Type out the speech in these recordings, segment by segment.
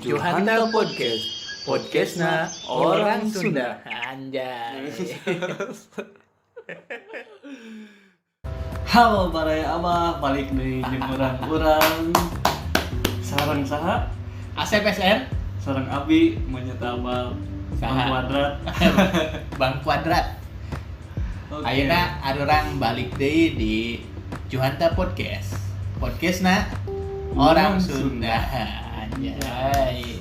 Juhanta Podcast, podcastna orang Sunda. Anjay. Halo Baraya Abah, balik deui jeung urang-urang. Sareng saha? Asep SR, Sareng Abi menyeta abal Saha? Bang Kuadrat. Bang Kuadrat. Oke. Ayeuna arurang balik deui di Juhanta Podcast. Podcastna orang Orang Sunda. Anjay.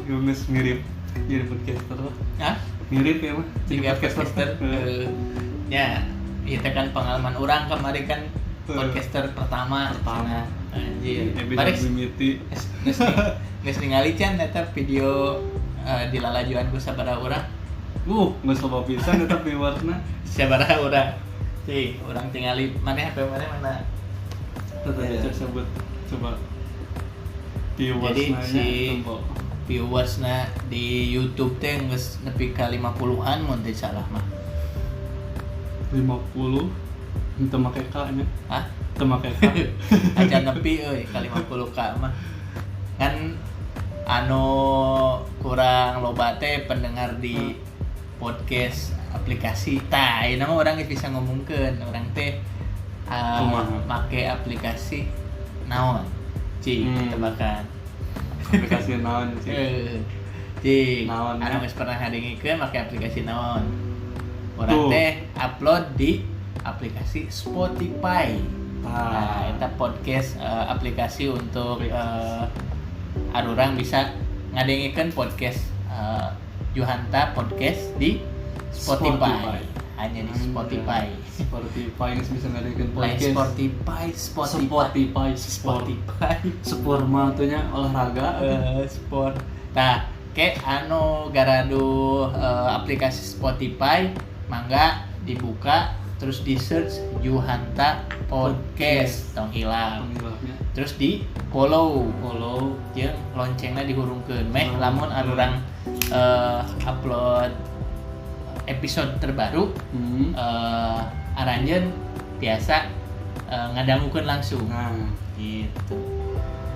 Geus mirip jadi podcaster lah. Hah? Mirip ya mah. Jadi Jika podcaster. Heeh. Ya, itu kan pengalaman orang kemarin kan podcaster pertama. Pertama. Anjir. Episode Balik mimiti. geus ningali can eta video di lalajuan ku sabaraha urang. Geus loba pisan eta viewersna. Sabaraha urang. Cing, urang tingali maneh HP maneh mana? Tata Iya. yeah. sebut coba viewers Jadi nanya si- tempo. Viewersna di YouTube teh geus nepi ka 50-an mun teu salah mah. 50 henteu make K nya. Hah? Teu make K. Aja nepi euy ka 50K mah. Kan anu kurang loba teh pendengar di podcast aplikasi. Tah, ayeuna mah urang geus bisa ngomongkeun urang teh Kumaha? make aplikasi naon? Cik, tebakan. Aplikasi naon sih? Cik, Naon, anu ya? geus pernah ngadengikeun make aplikasi naon? Urang Tuh. teh upload di aplikasi Spotify. Nah, Tah. eta podcast aplikasi untuk Aplikasi. Arurang bisa ngadengikeun podcast Juhanta podcast di Spotify. Spotify. Hanya di Spotify. Spotify yang bisa ngadain Lain podcast. Spotify, Spotify, Spotify, sport. Spotify. Sport mah tuh nya olahraga. Sport. Nah, ke anu garaduh aplikasi Spotify mangga dibuka terus di search Juhanta Podcast tong hilap. Alhamdulillahnya. Terus di follow Follow. jeung loncengna dihurungkeun meh Hmm. lamun arurang upload episode terbaru aranjeun tiasa ngadangukeun langsung Nah, gitu.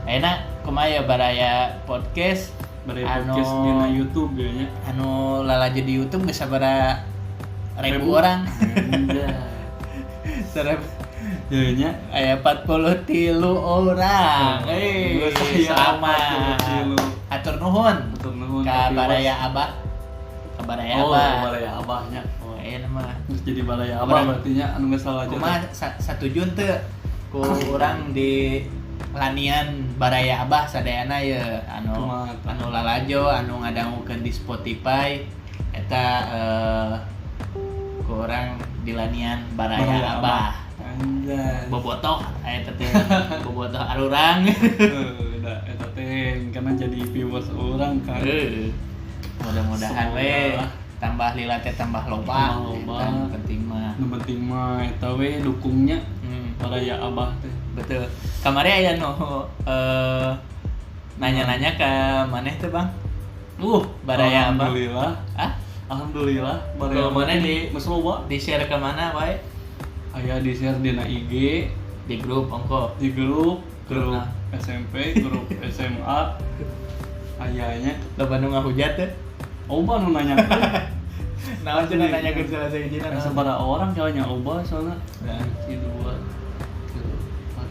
Ayeuna kumaha ya baraya podcast bari Anu- podcast dina YouTube ya nya. anu lalajo di YouTube geus sabaraha ribu orang. Anjay. Serem Ya nya. aya 43 orang. Eh, Geus aya selamat. 43. Atur nuhun. Atur nuhun Ka ka baraya Abah. Ka baraya Oh, Abah. balaya abahnya. Oh. Ayeuna mah Terus jadi balaya abah Orang- berarti nya anu geus salah aja. kumaha satuju teu ku urang di lanian baraya Abah sadayana ye anu Kumaha tah? anu lalajo anu ngadangukeun di Spotify eta ku urang di lanian baraya Abah. Anjay. Bobotoh eta teh bobotoh arurang. Heuh, da eta teh karena jadi viewers orang kan. Heuh. Mudah-mudahan Semoga we lah. tambah lila teh tambah loba. Tambah loba. Eta nu penting mah. Nu penting mah eta we dukungnya baraya abah teh. Betul. Kamari aya nu nanya-nanya ke maneh teh, Bang. Baraya abah. Alhamdulillah. Ah, Alhamdulillah baraya Kalau mana abah di- geus loba. di-share ke mana wae? Aya di-share dina IG, Di grup ongko. di grup, Grup grup SMP, grup SMA. Ayanya Loba nu ngahujat teh. Oba nu nanyakeun. Naon cenah nanyakeun salah sahijina Aya sabaraha orang kayaknya Oba soalnya. Nah. Hiji, dua, tilu, empat,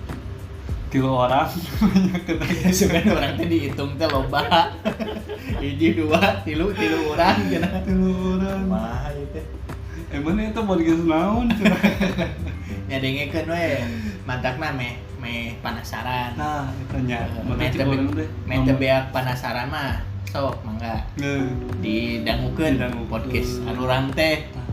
tilu orang nanyakeun. Sugan urang teh dihitung teh loba. Hiji, dua, tilu, tilu urang cenah. Tilu orang. Kumaha ieu teh? Emang itu podcast naon cenah. Nyadengekeun we. Mantakna meh meh penasaran. Nah, eta nya. Meh Mata teu cek urang teh. meh teu beak penasaran mah sok mangga Heuh. didangukeun Didangukeun. podcast arurang teh. Tah.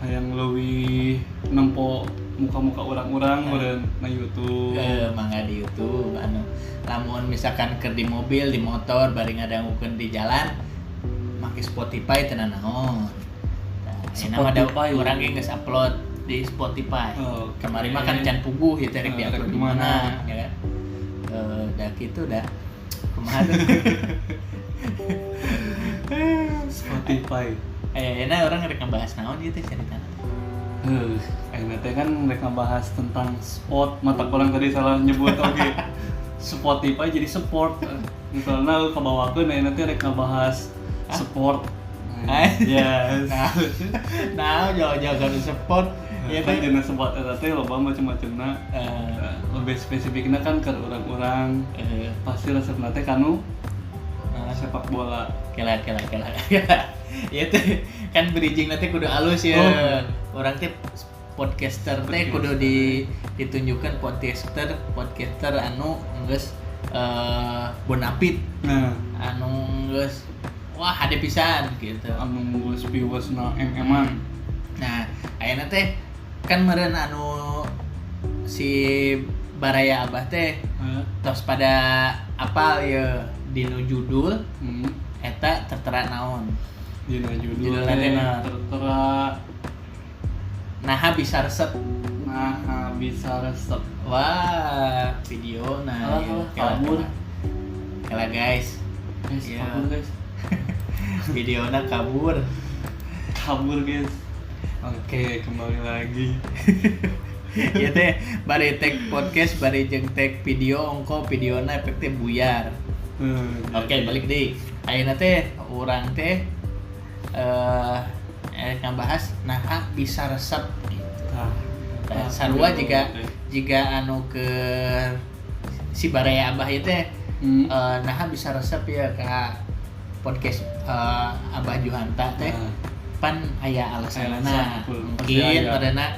Hayang leuwih nempo muka-muka orang-orang meureun na YouTube. Mangga di YouTube anu lamun misalkan keur di mobil, di motor bari ngadangukeun di jalan make Spotify teu naon. Nah, ayeuna mah da Spotify. urang ge geus upload di Spotify. Oke. Kemarin mah kan can puguh ya rek Eh, di-upload rek di di mana mana. ya kan. Dah gitu dah. Kumaha tuh? Spotify. Ayeuna urang rek ngebahas naon gitu ceritana. Ayeuna teh kan mereka bahas tentang sport, mata kurang tadi salah nyebut oke. Spotify jadi sport. Misalnya kabawakeun ayeuna teh rek ngabahas sport. Yes. Nah, jauh-jauh kan sport. Ya kan dina sport eta teh loba macam-macamna. Lebih spesifikna kan ke urang-urang. Pasti resepna teh kanu sepak bola. Kela. Ya teh kan bridging nanti kudu halus ya. Orang teh podcaster teh kudu ditunjukkan podcaster anu geus bonafit. Nah, anu geus wah hade pisan gitu. Anu geus viewersna MM-an. Nah, ayeuna teh kan meureun anu si Baraya Abah teh tos pada apal ya dinu judul eta tertera naon. Dina judul teh tertera naha bisa resep. Naha bisa resep. Wah, video nah kabur. Kela guys. Guys, ya. Kabur guys. Videona kabur. Kabur guys. Oke, kembali lagi. Ya teh bari tag podcast bari jeung tag video ongko videona efek teh buyar. Oke, balik deui. Ayeuna teh urang teh ngabahas naha bisa resep gitu. Nah, sarua jika anu ke si Baraya Abah ieu teh naha bisa resep ya ka podcast Abah Juhanta teh. Pan aya alasanna. Mungkin marana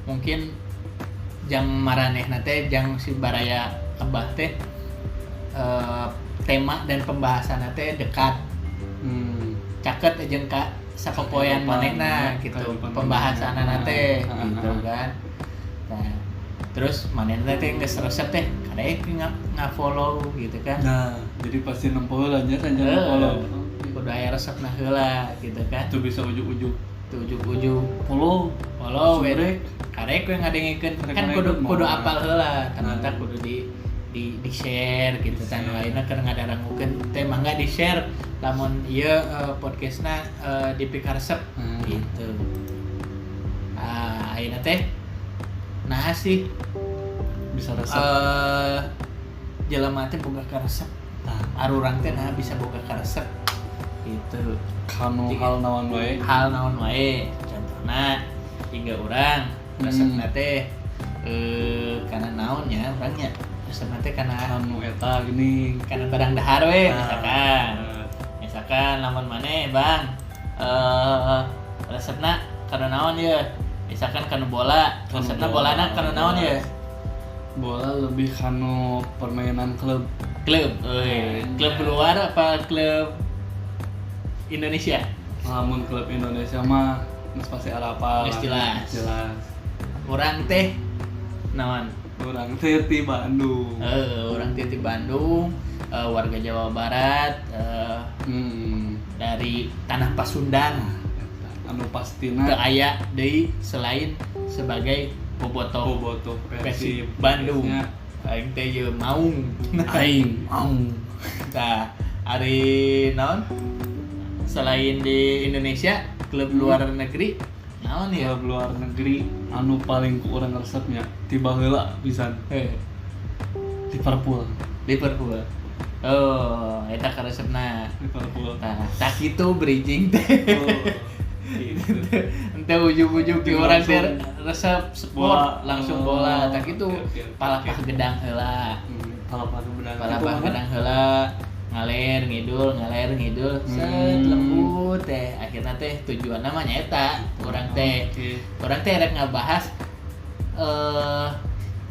mungkin jang maranehna teh jang si Baraya Abah teh tema dan pembahasanna teh dekat. Caket jeung ka sapopoean manehna gitu pembahasanna teh gitu kan. Nah, terus manehna teh geus resep teh kadek nga-follow gitu kan. Nah, jadi pasti nempo heula nya sanjang follow. Kudu aya resepna heula gitu kan. Tuh bisa ujug-ujug. Tuh ujug-ujug follow we. Karek we ngadengikeun kan kudu apal heula, ternyata kudu di share gitu kan. Ayeuna keur ngadarangukeun teh mangga di share lamun ieu podcastna dipikaresep gitu. Ayeuna teh nah sih bisa resep. Jelema teh boga karesep. Tah, arurang teh nah bisa boga karesep gitu. Kanu hal naon wae? Hal naon wae. Contohna tiga urang resepna teh kana naon nya urangnya. Resepna teh kana anu eta gini, kana barang dahar we misalkan. Misalkan lamun maneh Bang resepna kana naon ye? Misalkan kana bola, resepna bolana kana naon ye? Bola lebih kanu permainan klub. Klub, klub luar apa klub Indonesia? Lamun klub Indonesia mah geus pasti arapal. Geus jelas. Urang teh naon? Urang teh ti Bandung. Urang teh ti Bandung, warga Jawa Barat, dari tanah Pasundan. Anu pastina teu aya deui selain sebagai bobotoh Persib Bandung. Aing teh ieu maung. Aing maung. Tah, ari naon? Selain di Indonesia, klub luar negeri naon ya? Klub luar negeri anu paling ku urang resepnya ti baheula pisan. Liverpool. Oh, eta karesepna Liverpool. Tah, tak kitu bridging teh. Gitu. Ente ujug-ujug di orang teh resep sport langsung bola, tak kitu. Palapah gedang heula. Palapah gedang heula. Ngaler ngidul set lembut teh akhirnya teh tujuan namanya eta urang teh urang teh rek ngabahas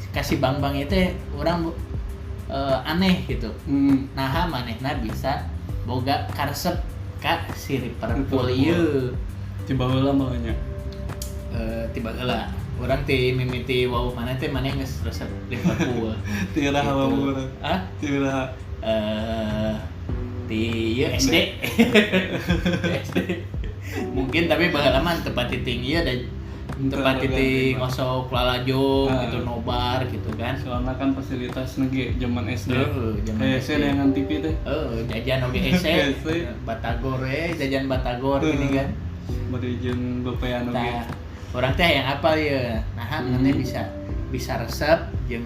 kasih bang-bang itu urang aneh gitu. Naha manehna bisa boga karesep ka si Liverpool ieu. Tiba heula mah nya. Tiba heula. Urang ti mimiti wau mana teh maneh geus resep Liverpool. Ti iraha wau urang. Hah? Ti iraha. Ti ieu SD. SD. Mungkin tapi baheula mah tempat titing ieu da tempat titik ngosok lalajo gitu nobar gitu kan. Soalnya kan fasilitas nege zaman SD. Zaman SD dengan TV teh. Jajan oge hese. Batagor we, jajan batagor gini kan. Bari jeung bepean oge. Urang teh yang apal ya. Nah, nanti bisa bisa resep jeung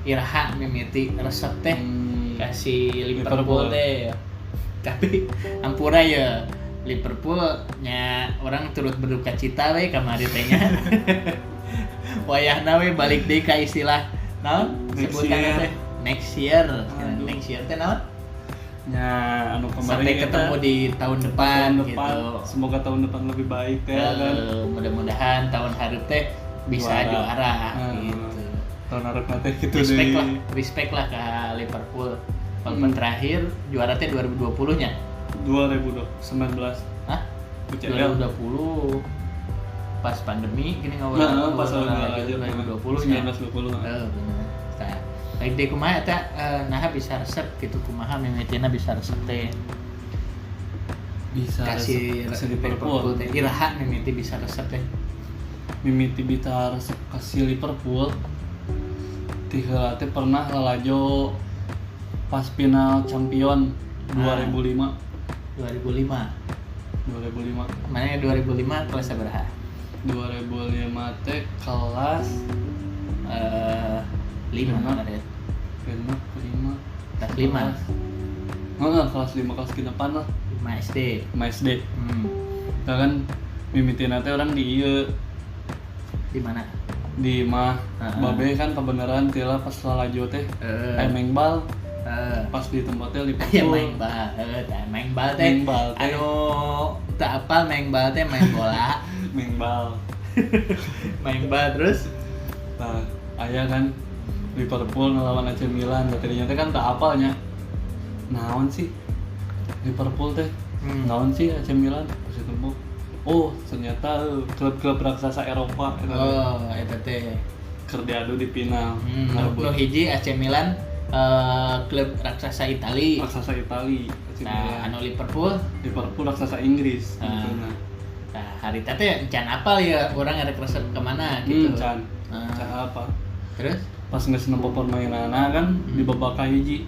iraha mimiti resep teh kasih Liverpool teh. Tapi ampura ya Liverpool nya orang turut berduka cita we kamari teh nya. Wayahna we balik deui ka istilah naon sebutanna teh next year. Next year teh naon? Ya, anu kemarin sampai ketemu di tahun depan, gitu. Semoga tahun depan lebih baik ya kan. Mudah-mudahan tahun hareup teh bisa juara gitu. Tahun hareup teh gitu respect deh. Lah, respect lah ke Liverpool. Walaupun terakhir juara teh 2020 nya. 2019. Hah? 2020 pas pandemi gini ngobrol. Nah, pas aja 2020 nya. 1920. Heeh, bener. Tah. Baik deh kumaha eta nah bisa resep gitu kumaha mimitina bisa resep teh. Bisa kasih resep Liverpool teh. Iraha mimiti bisa resep teh. Mimiti bisa resep kasih Liverpool. Ti heula teh pernah lalajo pas final champion 2005. 2005. Mana 2005 kelas sabaraha? 2005 teh kelas 5 ada. 5. Kelas 5. Heeh, kelas 5 kelas genepan lah. 5 SD. 5 SD. Tah kan mimitina teh orang di ieu. Di mana? Di imah. Babe kan kebenaran tila pas lalajo teh. Aya main bal. Pas di tempatnya Liverpool. Ya main bal, heeh, main bal teh. Anu teu apal main bal teh main bola. Main bal. Main bal terus. Nah, aya kan Liverpool ngelawan AC Milan, tadinya teh kan tak apalnya. Naon sih Liverpool teh? Naon sih AC Milan? Pas itu oh, ternyata klub-klub raksasa Eropa eta. Oh, eta teh keur diadu di final. Nu hiji AC Milan klub raksasa Itali. Raksasa Itali. Nah, anu Liverpool, Liverpool raksasa Inggris. Nah, harita teh encan apal ya urang rek resep ke mana gitu. Encan. Encan apa? Terus pas geus nempo permainanna kan di babak kahiji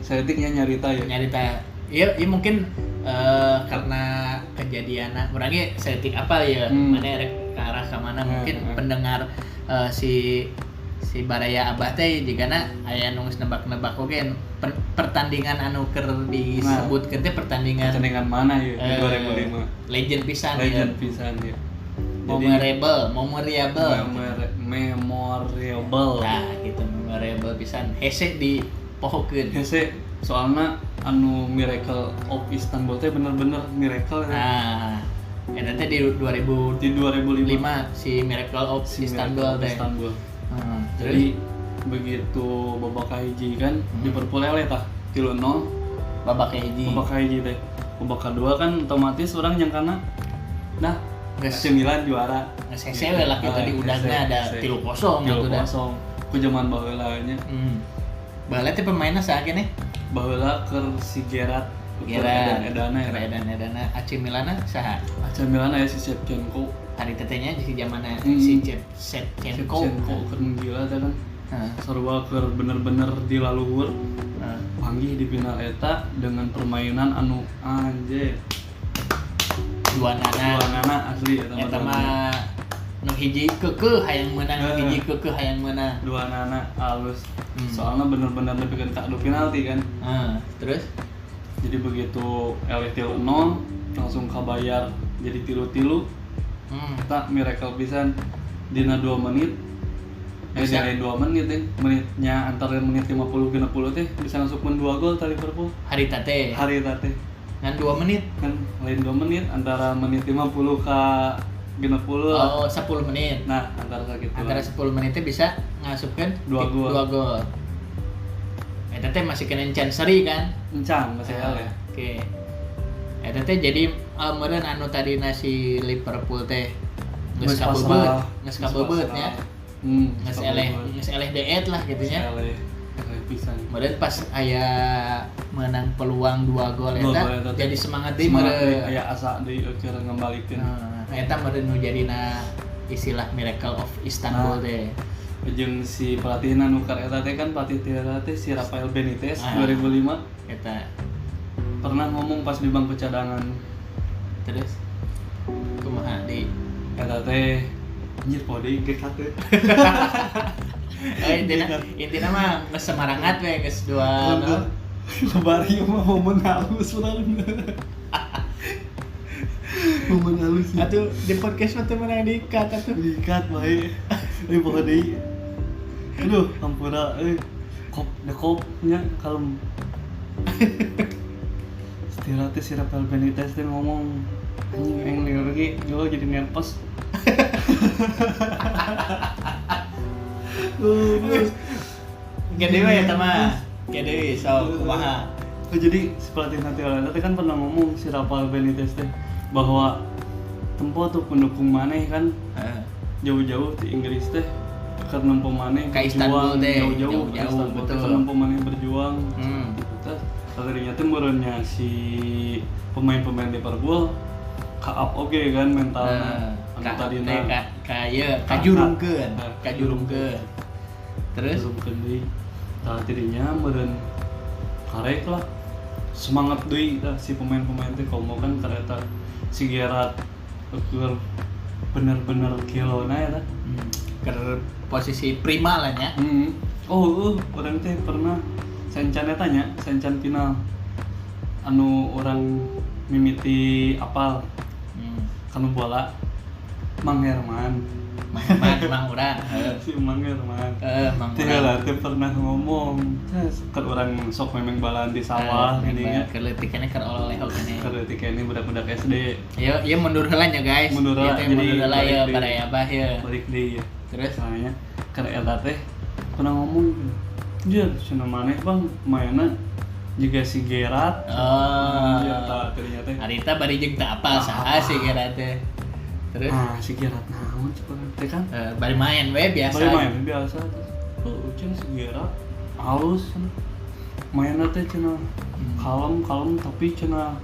saeutiknya nyarita ya. Nyarita. Iya, iya mungkin karena kejadian urang ge saeutik apal ya, mana rek ke arah ka mana mungkin pendengar si Baraya Abah teh jigana aya nu geus nebak-nebak oge pertandingan anu keur disebutkeun teh pertandingan mana ya di 2005. Legend pisan ya. Legend pisan ya. Memorable. Memorable. Nah, gitu memorable pisan. Hese dipohokeun. Hese soalna anu Miracle of Istanbul teh bener-bener miracle. Nah, eta teh di 2005 si Miracle of Istanbul teh. Istanbul. Jadi begitu babak kahiji kan Liverpool eleh tah 3-0 babak kahiji. Babak kahiji teh. Babak kedua kan otomatis orang nyangkana nah AC Milan juara. Geus hese we lah kita di udangna ada 3-0 gitu dah. 3-0. Ku zaman baheula nya. Baheula teh pemainna saha keneh? Baheula keur si Gerrard. Edan-edana AC Milan saha? AC Milan aya si Shevchenko. Hari tetehnya di zamanna si Shevchenko. Shevchenko keur menggila teh kan. Sarua keur bener-bener di laluhur. Panggih di final eta dengan permainan anu anjir. Dua nana asli eta mah nu hiji keukeuh hayang meunang, nu hiji keukeuh hayang meunang. Dua nana halus. Soalnya bener-bener nepikeun ka adu penalti kan. Terus jadi begitu eleh 3-0 langsung kabayar jadi tilu-tilu. Eta miracle pisan dina 2 menit. Bisa. 2 menit teh, menitnya antara menit 50 60 teh bisa masukkeun 2 gol ta Liverpool. Harita teh. Ngan 2 menit kan lain 2 menit antara menit 50 ke 60 lah. Oh, 10 menit. Nah, antara sakitu. Antara 10 menit teh bisa ngasupkeun 2 gol. 2 gol. Eta teh masih kena encan seri kan? Encan masih ya. Oke. Eta teh jadi meureun anu tadina si Liverpool teh geus kabebeut nya. Geus eleh deet lah gitu nya. Eleh pisan. Meureun pas aya menang peluang 2 gol eta jadi semangat deui meureun. Aya asa deui keur ngambalikeun. Nah, eta meureun nu jadina istilah Miracle of Istanbul teh. Jeung si pelatihna nu keur eta teh kan pelatih teh si Rafael Benitez 2005 Eta pernah ngomong pas di bangku cadangan. Terus Kumaha deui? Eta teh anjir poe deui ge kate. Intina mah geus semarangat we geus dua. Lebari mah momen halus urang. Momen halus. Atuh di podcast mah teu meunang diikat atuh. Diikat bae. Euy poe deui. Aduh, ampura euy. Kop, dekop nya kalem. Setira teh si Rafael Benitez teh ngomong anjing aing lieur ge gua jadi nervous. Gede we eta mah. Gede so kumaha. Oh, jadi si pelatih nanti Orlando teh kan pernah ngomong si Rafael Benitez teh bahwa tempo tuh pendukung maneh kan jauh-jauh di Inggris teh keur nempo maneh ka Istanbul teh jauh-jauh betul keur nempo maneh berjuang. Terus tadinya teh meureunnya si pemain-pemain Liverpool ka up oge kan mentalna. Anu tadina ka ieu kajurungkeun, kajurungkeun. Terus jurungkeun deui. Tah tidinya meureun karek lah semangat deui tah si pemain-pemain teh komo kan kareta si Gerrard keur bener-bener kilona eta. Keur posisi prima lah nya. Oh, urang teh pernah sencan eta nya, sencan final. Anu urang mimiti apal. Kanu bola Mang Herman. Mang urang. Si Mang Herman. Mang urang. Teh teh pernah ngomong, keur urang sok memeng balan di sawah gini nya. Keur leutik keneh keur oleh keneh. Keur leutik keneh budak-budak SD. Ieu ieu mundur heula nya guys. Mundur heula jadi mundur heula ya baraya abah ye. Balik deui. Terus soalnya keur eta teh pernah ngomong, "Jir, cenah maneh Bang, mainna juga si Gerrard." Oh. Iya, ternyata. Harita bari jeung teu apal saha si Gerrard teh. Terus si Gerrard naon cepet teh kan? Bari main we biasa. Bari main biasa terus. Oh, cenah si Gerrard halus cenah. Mainna teh cenah kalem-kalem tapi cenah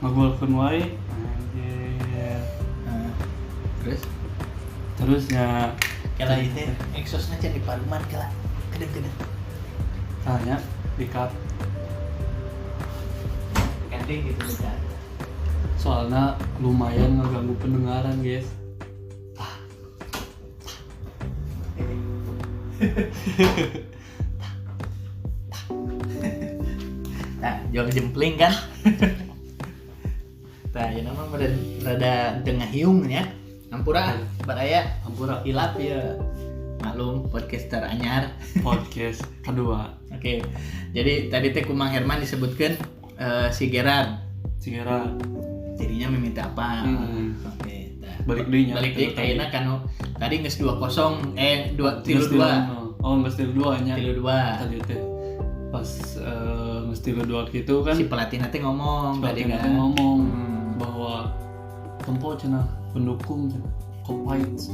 ngagolkeun wae. Anjir. Terus terus ya kala ieu teh exosna can diparuman kala. Kedeng-kedeng. Tanya dikat. Ganti gitu dikat. Soalnya lumayan ngeganggu pendengaran, guys. Nah, jual jempling kan? Nah, ya nama rada tengah hiung ya. Ampura, baraya. Ampura. Hilap ya. Maklum podcaster anyar. Podcast kedua. Oke. Jadi tadi teh ku Mang Herman disebutkan si Gerrard. Si Gerrard. Jadinya meminta apa? Oke, tah. Balik deui nya. Balik deui kayakna kanu tadi geus 2-0 2-3-2. Oh, geus 3-2 nya. 3-2. Tadi teh pas geus 3-2 gitu kan. Si pelatih teh ngomong tadi kan. Ngomong bahwa tempo cenah pendukung cenah Kopites.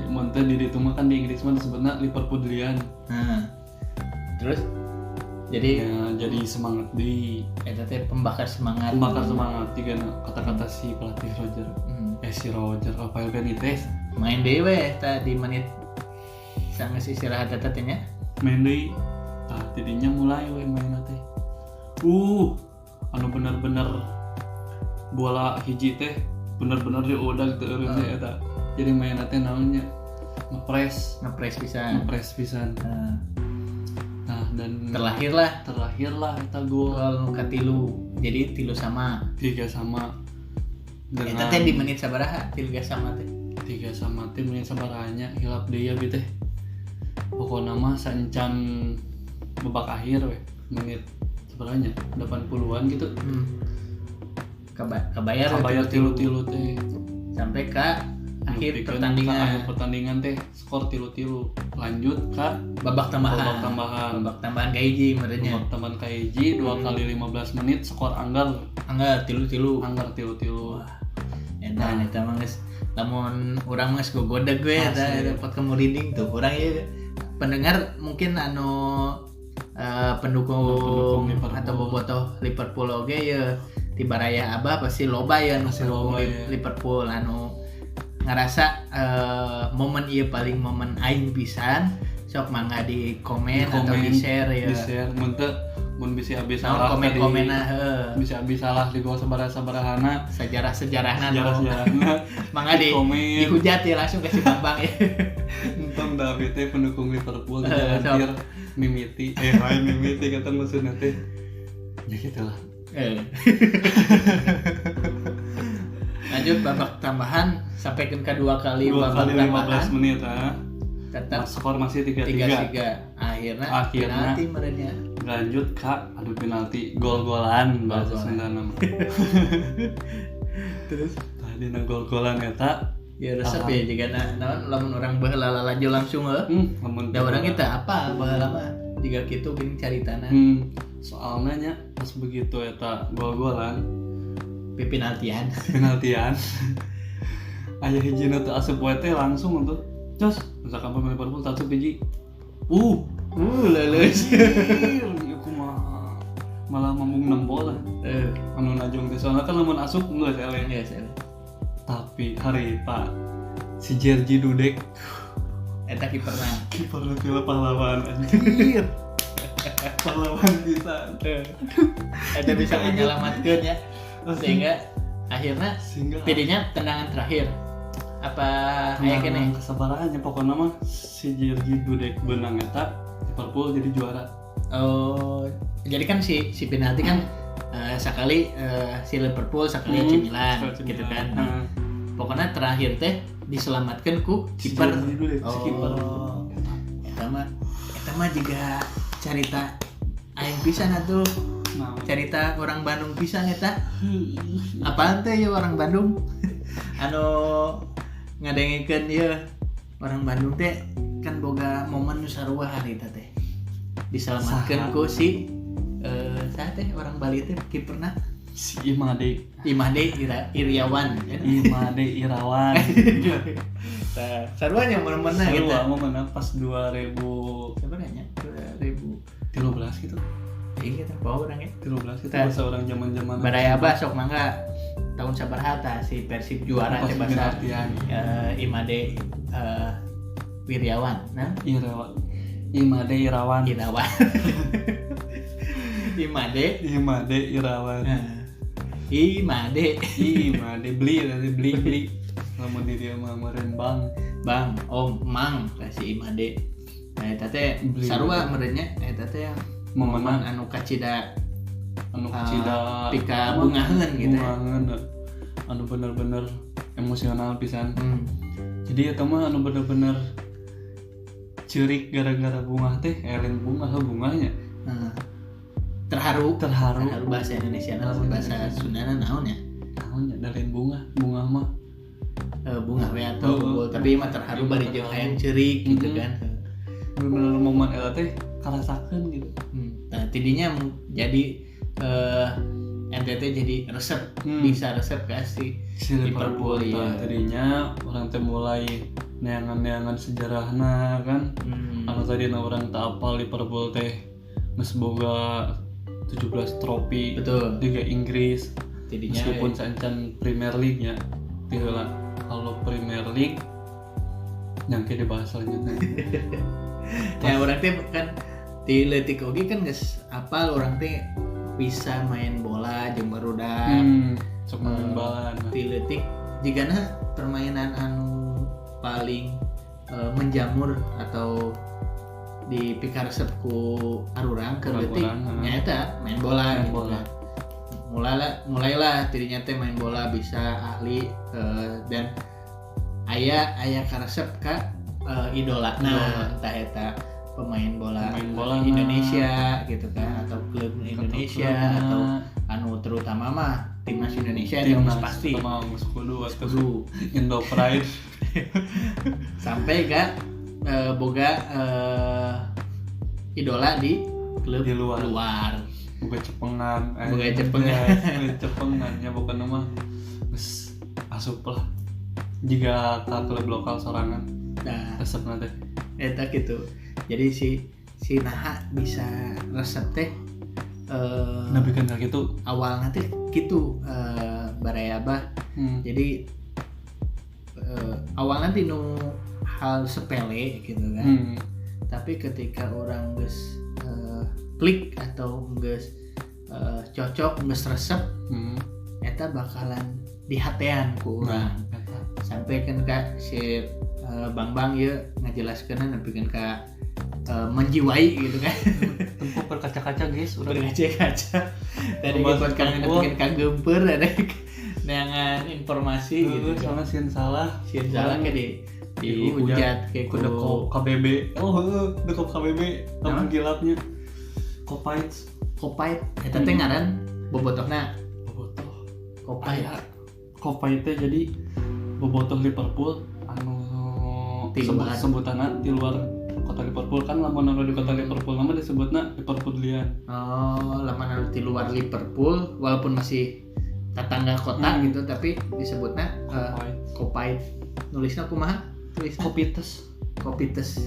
Mun teh di ditu mah kan di Inggris mah disebutna Liverpoolian. Nah. Terus jadi ya, jadi semangat di eta teh pembakar semangat. Pembakar semangat juga kata-kata si pelatih Roger. Si Roger Rafael Benitez main deui we eta di menit sanggeus istirahat eta teh nya. Main deui. Tah tidinya mulai we mainna teh. Anu bener-bener bola hiji teh bener-bener diudag teu eureun teh eta. Jadi mainna teh naon nya? Ngepres pisan. Ngepres pisan. Nah, dan terlahirlah eta gol katilu. Jadi 3 sama. 3 sama. Dengan eta teh di menit sabaraha 3 sama teh? 3 sama teh menit sabaraha hilap deui abi teh. Pokona mah saencan babak akhir we menit sabaraha nya 80-an gitu. Kabayar tilu-tilu teh. Sampai ke akhir pertandingan. Akhir pertandingan teh skor 3-3. Lanjut ke babak tambahan. Babak tambahan kahiji meureunnya. Babak tambahan kahiji 2 kali 15 menit skor anggar. Anggar 3-3. Anggar 3-3. Wah. Eta eta mah geus lamun urang geus gogodeg we eta podcast merinding tuh. Urang ieu pendengar mungkin anu pendukung atau bobotoh Liverpool oge ye di baraya abah pasti loba ya nu pendukung Liverpool anu ngerasa momen ieu paling momen aing pisan sok mangga di komen atau di share ya. Di share mun teu Mun bisi abis salah komen-komenna heuh. Bisa abis salah di gol sabaraha-sabarahana sejarah-sejarahna sejarah-sejarahna. Mangga di dihujat ya langsung ke si Bambang ya. Entong da abdi teh pendukung Liverpool jangan mimiti. Lain mimiti kata maksudna teh. Ya gitulah. Lanjut babak tambahan sampai ke dua kali babak kali tambahan 15 menit ah. Tetap skor masih 3-3. Akhirnya penalti merenya. Lanjut Kak, adu penalti gol-golan bahasa Sundana mah. Terus tadi na gol-golan eta ya resep ya jika naon lamun urang baheula lalajo langsung heuh. Lamun da urang eta apa baheula mah jiga kitu geuning caritana. Soalnya nya pas begitu eta gol-golan penaltian. Penaltian. Aya hijina teu asup we teh langsung tuh. Cos, misalkan pemain Liverpool satu biji. Leuleus. Ieu kumaha. Malah mambung nempo lah. Anu najong teh soalna kan lamun asup geus eleh. Geus eleh. Tapi harita si Jerzy Dudek eta kiperna. Kiperna teh pahlawan anjir. Pahlawan pisan. Eta bisa menyelamatkeun ya. Sehingga akhirnya tidinya tendangan terakhir. Apa aya keneh kesabarahannya pokoknya mah si Jerzy Dudek benang eta Liverpool jadi juara. Oh, jadi kan si penalti kan sekali si Liverpool sekali AC Milan gitu kan. Nah, pokoknya terakhir teh diselamatkan ku kiper. Si Dudek, si kiper. Eta mah juga carita aing pisan atuh. Nah, carita orang Bandung pisan eta. Apaan teh ya orang Bandung? Anu ngadengikeun ieu orang Bandung teh kan boga momen nu sarua harita teh. Diselamatkeun ku si saha teh orang Bali teh kiperna si Imade. Imade Irawan. Imade Irawan. Tah, sarua nya momen-momenna gitu. Sarua momenna pas 2000 sebenarnya 2013 gitu. Iya kita bawa orang ya 13 itu bahasa orang zaman-zaman Baraya abah sok mangga tahun sabaraha tah si Persib juara teh bahasa Imade Wiryawan nah Irawan Imade Irawan Irawan Imade Imade Irawan Imade Imade beli nanti beli lamun di dia mah meureun bang om mang si Imade nah eta teh sarua meureunnya eta teh momen anu kacida pika bungaheun gitu bungaheun anu bener-bener emosional pisan. Jadi eta mah anu bener-bener ceurik gara-gara bunga teh lain bunga bunganya terharu bahasa Indonesia lamun bahasa Sundana naon ya naon nya lain bunga mah bunga we atuh tapi mah terharu bari jeung hayang ceurik gitu kan bener-bener momen eta teh karasakeun gitu. Nah, tidinya jadi NTT jadi resep, bisa resep ke si Liverpool ya. Tadinya orang teh mulai neangan-neangan sejarahna kan. Anu tadina orang teu apal Liverpool teh geus boga 17 trofi. Betul. Liga Inggris. Tidinya meskipun saencan Premier League nya. Ti heula kalau Premier League nyangke dibahas selanjutnya. Ya orang teh kan di leutik oge kan geus apal orang teh bisa main bola jeung barudak. Sok main bola. Di leutik jigana permainan anu paling menjamur atau dipikaresep ku arurang keur leutik nyaeta main bola gitu kan. Mulailah tidinya teh main bola bisa ahli dan aya karesep ka idola nah entah eta pemain bola Indonesia gitu kan atau klub Indonesia atau anu terutama mah timnas Indonesia itu pasti mau kudu Indo Pride sampai ke boga idola di klub di luar. Boga cepengan ya bukan nama geus asup lah jika ka klub lokal sorangan. Nah, resep nanti eta gitu. Jadi si naha bisa resep teh nebikeun ka kitu awalna teh kitu baraya abah. Jadi awalna tinu hal sepele gitu kan. Tapi ketika orang geus klik atau geus cocok geus resep eta bakalan dihatean ku urang. Sampai kan ka si Bang Bang ieu ngajelaskeunna nepikeun ka menjiwai gitu kan. Tempo berkaca-kaca guys, udah berkaca-kaca. Tadi buat kang nepikeun ka geumpeur ada neangan informasi gitu. Soalnya sieun salah ke dihujat kayak ku dekop KBB. Oh heueuh, dekop KBB kampung gilapnya. Kopait. Kopait eta teh ngaran bobotohna. Bobotoh. Kopait. Kopait teh jadi bobotoh Liverpool anu sebutanna di luar kota Liverpool kan lamun anu di kota Liverpool nama disebutna Liverpoolian. Oh, lamun anu di luar Liverpool walaupun masih tetangga kota gitu tapi disebutna Kopait. Nulisna kumaha? Tulisna Kopites. Kopites.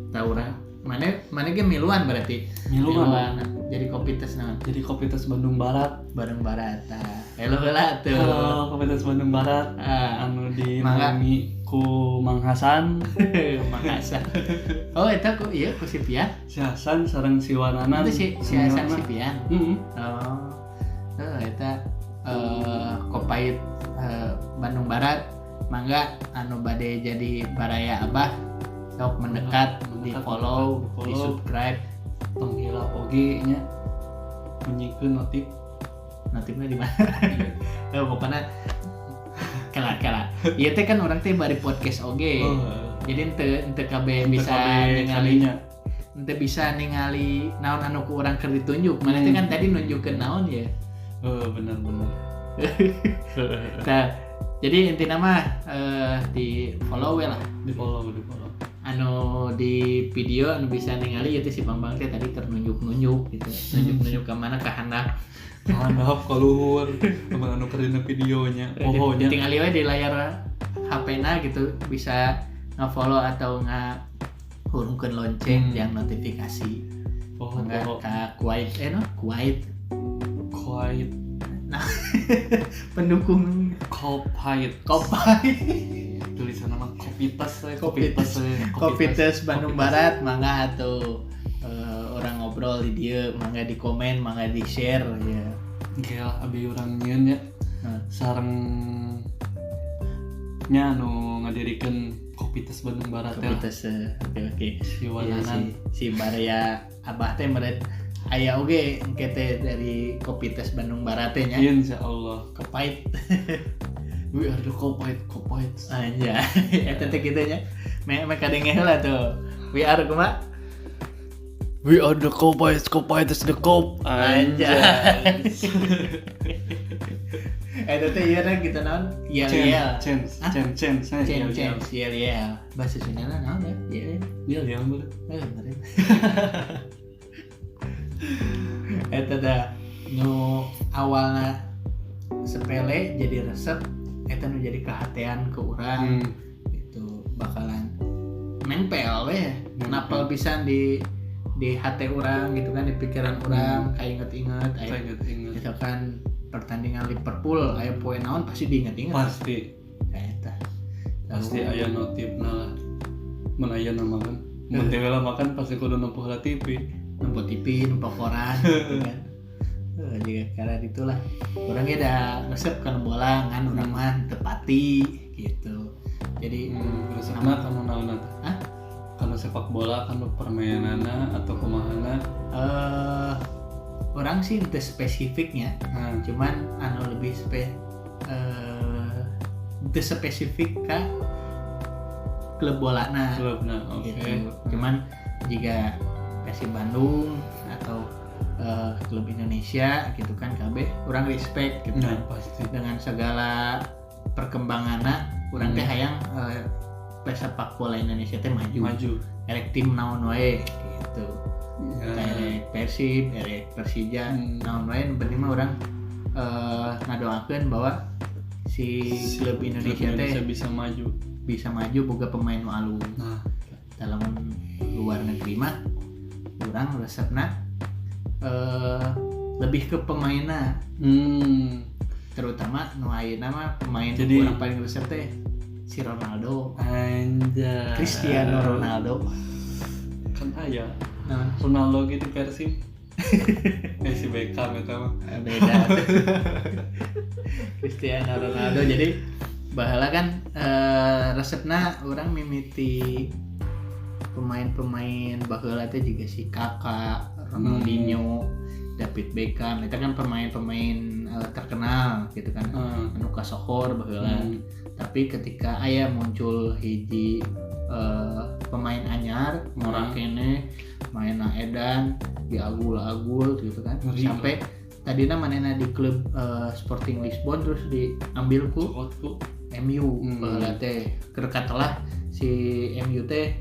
Tahu urang. Mana ge miluan berarti. Miluan. Jadi Kopites naon? Jadi Kopites Bandung Barat. Bandung Barat. Tah. Halo heula tuh. Halo Kopites Bandung Barat. Anu dinaungi ku Mang Hasan. Mang Hasan. Oh, eta ku ieu ku si Pian. Si Hasan sareng si Wananan. Itu si Hasan si Pian. Heeh. Oh. Heeh eta Kopait Bandung Barat. Mangga anu bade jadi baraya abah sok mendekat, di follow, di subscribe, tong hilap oge nya bunyikeun notif. Notifnya di mana? Oh, pokoknya kala-kala. Ieu teh kan urang teh bari podcast oge. Jadi henteu kabeh bisa ningali. Henteu bisa ningali naon anu ku urang keur ditunjuk. Mana teh kan tadi nunjukkeun naon ya. Heeh, bener-bener. Nah, jadi intinya mah di follow we lah. Di follow. Anu di video anu bisa ningali ieu teh si Bang Bang teh tadi ternunjuk-nunjuk gitu. Nunjuk-nunjuk ke mana ke handap. Handap ka luhur, teman anu keur dina videonya. Pohonya. Ditingali we di layar HP-na gitu bisa nge-follow atau ngahurungkeun lonceng yang notifikasi. Poho. Ka Kuwait no? Kuwait. Kuwait. Nah, pendukung Kopait. Tulisan nama Kopites, Kopites Bandung Barat, mangga atau orang ngobrol di dia, mangga di komen, mangga di share ya. Oke lah, abi urang nyieun ya. Sareng nya anu ngadirikeun Kopites Bandung Barat ya. Kopites, oke. Si Wananan, si Baraya Abah teh meureun aya oge engke teh dari Kopites Bandung Barat teh nya. Insyaallah. Kopait. We are the Kopait. Anjay, eta teh kitu nya. Me kadenge heula tuh. We are kumaha? We are the Kopait, Kopait is the cop. Anjay. Eta teh ieu na kitu naon? Yel-yel. Chance. Yel-yel. Bahasa Sundana naon ya? Yel-yel boleh. Bener. Eta dah nu awalna sepele jadi resep eta nu jadi kehatean ke urang itu bakalan nempel weh napel pisan di hati urang gitu kan, di pikiran urang kainget-inget misalkan pertandingan Liverpool aya poe naon pasti diinget-inget pasti eta pasti aya notifna lah mun aya nama kan mun teh lah makan pasti kudu nempuh lah TV nempo koran gitu kan. Jika karena itulah orangnya udah resep kan bola ngan urang mah tepati gitu. Jadi resepna kanu naonna teh? Hah? Kanu sepak bola, kanu permainanna atau kumahana? Orang sih teu spesifiknya. Cuman anu lebih teu spesifik ka klub bolana. Klubna, oke. Gitu. Cuman jika Persib Bandung atau klub Indonesia gitu kan KB kurang respect gitu nah, pasti. Dengan segala perkembanganna kurang teh hayang sepak bola Indonesia teh maju. Erek tim naon wae gitu. Ya. Erek Persib, erek Persija, naon wae nu penting mah urang ngadoakeun bahwa si klub Indonesia teh bisa maju. Bisa maju boga pemain nu alus. Nah, dalam luar negeri mah urang resepna lebih ke pemainna. Terutama nu ayeuna mah pemain urang paling resep teh si Ronaldo. Anjay. Cristiano Ronaldo. Kan aya Naon? Ronaldo gitu Persib. Si Beckham eta mah. Beda. Cristiano Ronaldo jadi baheula kan resepna orang mimiti pemain-pemain baheula teh juga si Kakak, Ronaldinho, David Beckham, itu kan pemain-pemain terkenal gitu kan. Anu kasohor baheula. Tapi ketika aya muncul hiji pemain anyar, ngora kene, main edan, diagul-agul gitu kan. Ngeri. Sampai tadina manehna di klub Sporting Lisbon terus diambil ku MU baheula teh. Keur katelah si MU teh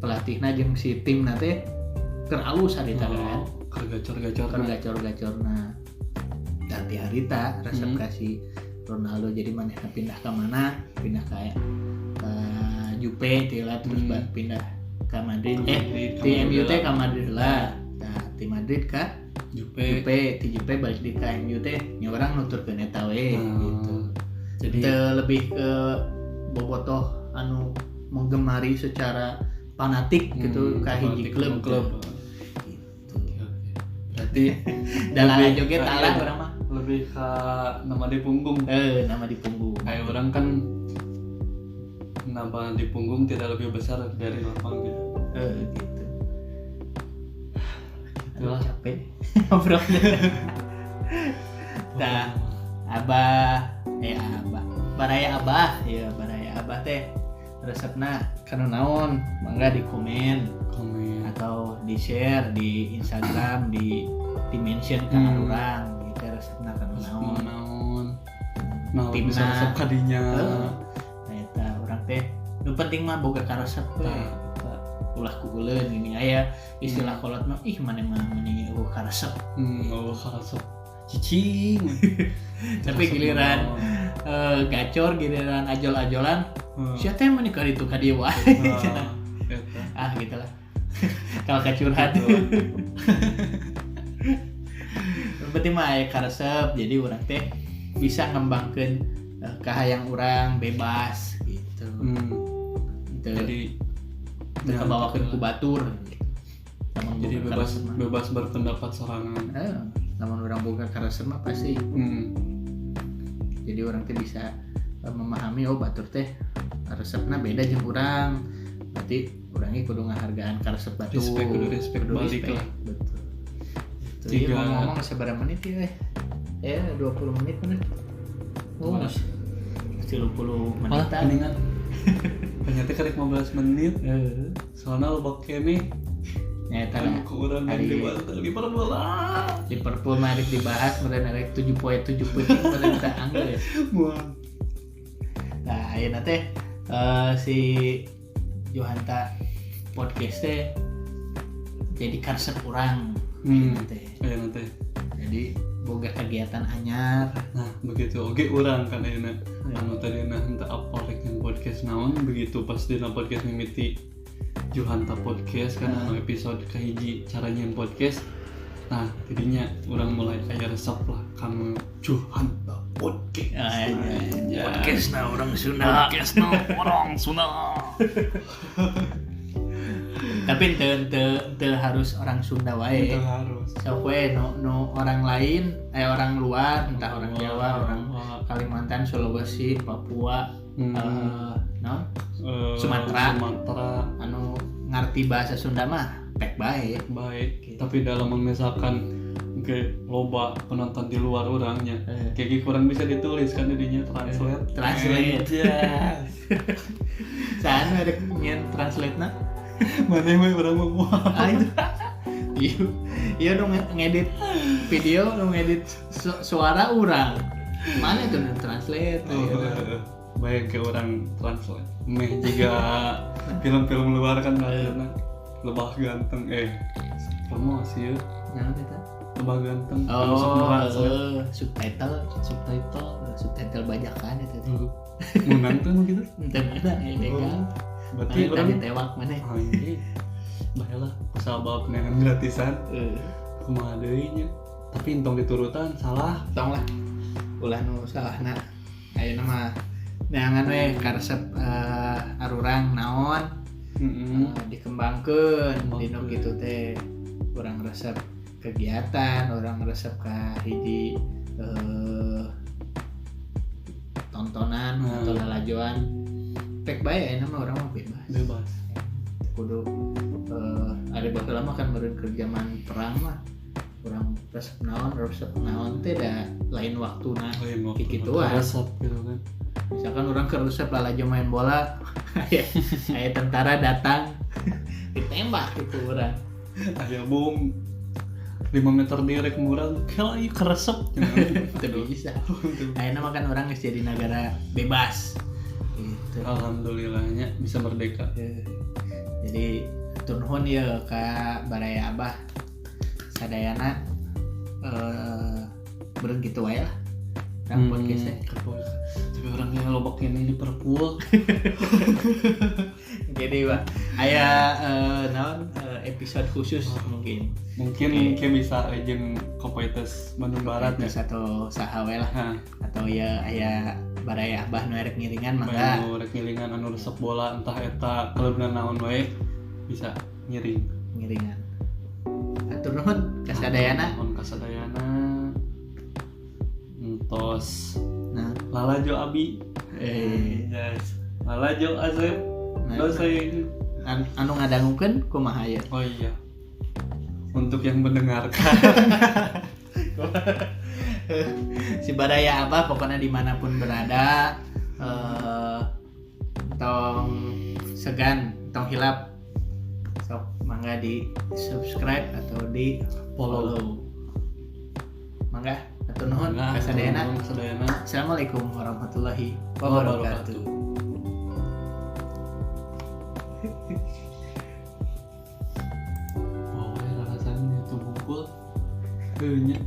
pelatihna jeung si timna teh keur alus harita kan. Keur gacor-gacorna. Keur gacor-gacorna. Dan ti harita resep ka si Ronaldo jadi manehna pindah ka mana? Pindah ka Juve ti lah terus pindah ka Madrid. Ti MU teh ka Madrid lah. Nah, ti Madrid ka Juve, ti Juve balik di ka MU teh nya urang nuturkeun eta we gitu. Jadi lebih ke bobotoh anu menggemari secara fanatik gitu ka hiji klub. Gitu. Oke. Berarti dalam joget alah urang mah lebih ke nama di punggung. Nama di punggung. Kayak orang kan nama di punggung tidak lebih besar dari lapang gitu. Gitu. Itulah capek ngobrolnya. Nah, abah baraya abah ya baraya abah teh resepna kanu naon mangga di komen atau di share di Instagram di mention ka urang gitu resepna kanu naon nah bisa resep kadinya nah eta urang teh nu penting mah boga karesep we ulah kuuleun gini aya istilah kolot mah ih maneh mah meni eueuh karesep eueuh karesep cicing. Tapi giliran gacor giliran ajol-ajolan sia teh meni ka ditu ka dieu wae. Ah gitulah. Kalau kacurhat. Penting mah aya karesep jadi urang teh bisa ngembangkeun kahayang urang bebas gitu. Jadi teu kabawakeun ku batur. Jadi bebas berpendapat sorangan. Lamun urang boga karesep mah pasti. Jadi urang teh bisa memahami oh batur teh resepna beda jeung urang. Berarti urangnya kudu ngahargaan karesep batur. Respect kudu respect balik lah. Betul. Itu ngomong sabaraha menit ya? 20 menit bener. Oh, 30 menitan. Mendingan. Ternyata karek 15 menit. Soalnya loba keneh. Nyata lah. Kurang dibahas Liverpool. Liverpool mah rek dibahas meureun rek 7.7 penting meureun teh anggeus. Moal. Nah, ayeuna teh si Johanta podcast teh jadi karesep urang teh. Ayeuna teh. Jadi boga kegiatan anyar. Nah, begitu oge urang kan ayeuna. Anu tadina henteu apal rek podcast naon begitu pas dina podcast mimiti Johanta podcast kan anu episode kahiji cara nyen podcast. Nah, tidinya urang mulai aya resep lah kanu Johanta podcast. Podcastna orang Sunda. Podcastna orang Sunda. Tapi teu harus orang Sunda wae. Teu harus. Sok we no orang lain, orang luar, entah orang Jawa, orang Kalimantan, Sulawesi, Papua, Sumatera. Anu ngarti bahasa Sunda mah pek bae. Baik. Gitu. Tapi dalam misalkan ke loba penonton di luar orangnya, kayak kurang bisa ditulis kan jadinya translate. Translate. Yes. Sana ada nyen translate na. Mana mah urang mah. Ah itu. Iya dong ngedit video, dong ngedit suara urang. Mana itu translate? Bayang ke orang translate. Meh juga film-film luar kan akhirnya lebah ganteng promosi ya. Naon eta? Lebah ganteng. Oh, subtitle bajakan eta teh. Menang tuh gitu. Henteu meunang ilegal. Berarti urang ditewak maneh. Anjing. Baheula sabab neangan gratisan. Kumaha deui nya. Tapi entong diturutan salah. Tong lah. Ulah nu salahna. Ayeuna mah neangan we karesep arurang naon. Dikembangkeun dinu kitu teh urang resep kegiatan, urang resep ka hiji tontonan atau lalajoan pek bae ayeuna mah urang mah bebas. Kudu ada baheula mah kan meureun keur zaman perang mah urang resep naon teh da lain waktuna kikituan resep gitu kan. Misalkan orang keur resep lalajo main bola aya tentara datang ditembak gitu urang. Aya bom 5 meter direk murah kalau ieu keresep teu bisa. Ayeuna mah kan urang geus jadi negara bebas gitu. Alhamdulillahnya bisa merdeka. Jadi turun ya ka baraya abah sadayana beureun kitu wae lah. Urang podcastnya. Tapi orangnya lobak ini Liverpool. Jadi Pak, aya naon episode khusus mungkin. Mungkin kayak bisa jeung Kopites Bandung Barat ya atau saha we lah. Atau ya aya baraya abah nu erek ngiringan mangga. Nu erek ngiringan anu resep bola entah eta klubna naon wae bisa ngiring. Ngiringan. Atur nuhun ka sadayana. Nuhun ka sadayana. Entos. Nah, lalajo abi. Yes. Lalajo Asep. Doseng. Anu ngadangukeun kumaha ye? Oh iya. Untuk yang mendengarkan. Si baraya abah pokoknya dimanapun berada, tong segan, tong hilap, sok mangga di subscribe atau di follow. Mangga, atur nuhun kasadayana. Assalamualaikum warahmatullahi wabarakatuh. Wow, rasanya tuh bungkul. Nya.